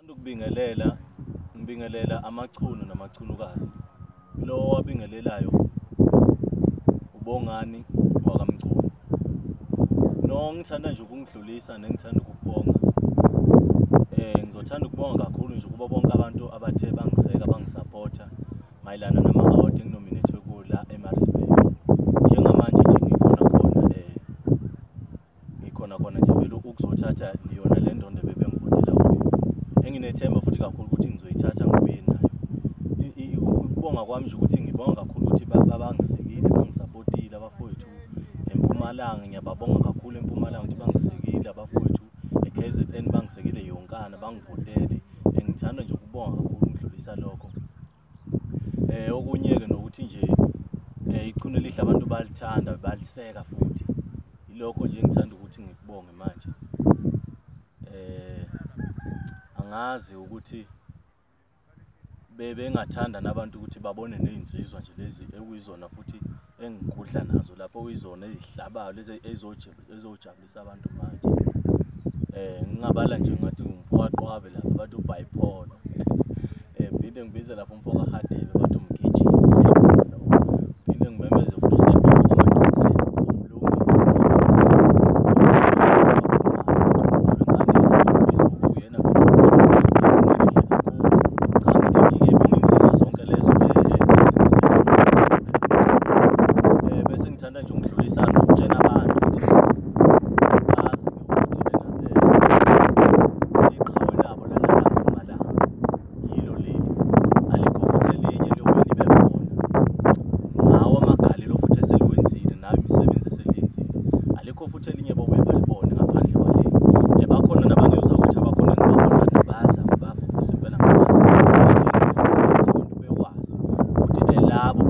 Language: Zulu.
Ukubingelela, ngibingelela amaChunu namaChunukazi. Lo wabingelelayo uBongani wakaMchunu. No ngithanda nje ukungidlulisa nengithanda ukukubonga. Ngizothanda ukubonga kakhulu nje kubo bonke abantu abathe bangiseka, bangisapotha mayelana nama-award enginominethwe kuwo la eMaritzburg. Njengamanje nje ngikhona khona ngikhona khona nje vele ukuzothatha yona le ndondo ebebengivotela kuyo. Enginethemba futhi kakhulu ukuthi ngizoyithatha ngibuye nayo. Ukubonga kwami nje ukuthi ngibonga kakhulu ukuthi bangisekile, bangisapotile abafowethu eMpumalanga. Ngiyababonga kakhulu eMpumalanga ukuthi bangisekile abafowethu e-KZN, bangisekile yonkana, bangivotele. Ngithanda nje ukubonga kakhulu, ngidlulisa lokho. Okunye-ke nokuthi nje iChunu Elihle abantu balithanda, baliseka futhi. Ilokho nje engithanda ukuthi ngikubonge manje. Angazi ukuthi bebengathanda nabantu ukuthi babone nezinsizwa nje lezi ekuyizona futhi engigudla nazo lapho, okuyizona ezihlabayo lezi ezojabulisa abantu manje. Ngingabala nje ngathi umfo kaQwabe lapha bathi uBipolar. Phinde ngibize lapho umfo kaHadebe bathi umgijimi, siyabonga lokho. Phinde ngimemeze futhi uSiyabonga kwaMadonsela, uMlungisi kwaMadonsela, Facebook uyena vele iChunu Elihle kakhulu. Cha, ngithi ngiyibonga insizwa zonke lezo ezingisekayo. Bese ngithanda nje ukudlulisa nokutshela abantu ukuthi bazi ukuthi ena iqhawe labo lala Mpumalanga yilo leli, alikho futhi elinye liyobuye libe khona. Ngawo amagalelo futhi eseliwenzile, nayo imisebenzi eseliyenzile, alikho futhi elinye bobuye balibone ngaphandle kwaleli. Bakhona nabanye ozakwethu abakhona engibabona nabazama bayafufusa impela ngaphansi, kodwa nje ngidlulisa ukuthi abantu bekwazi ukuthi labo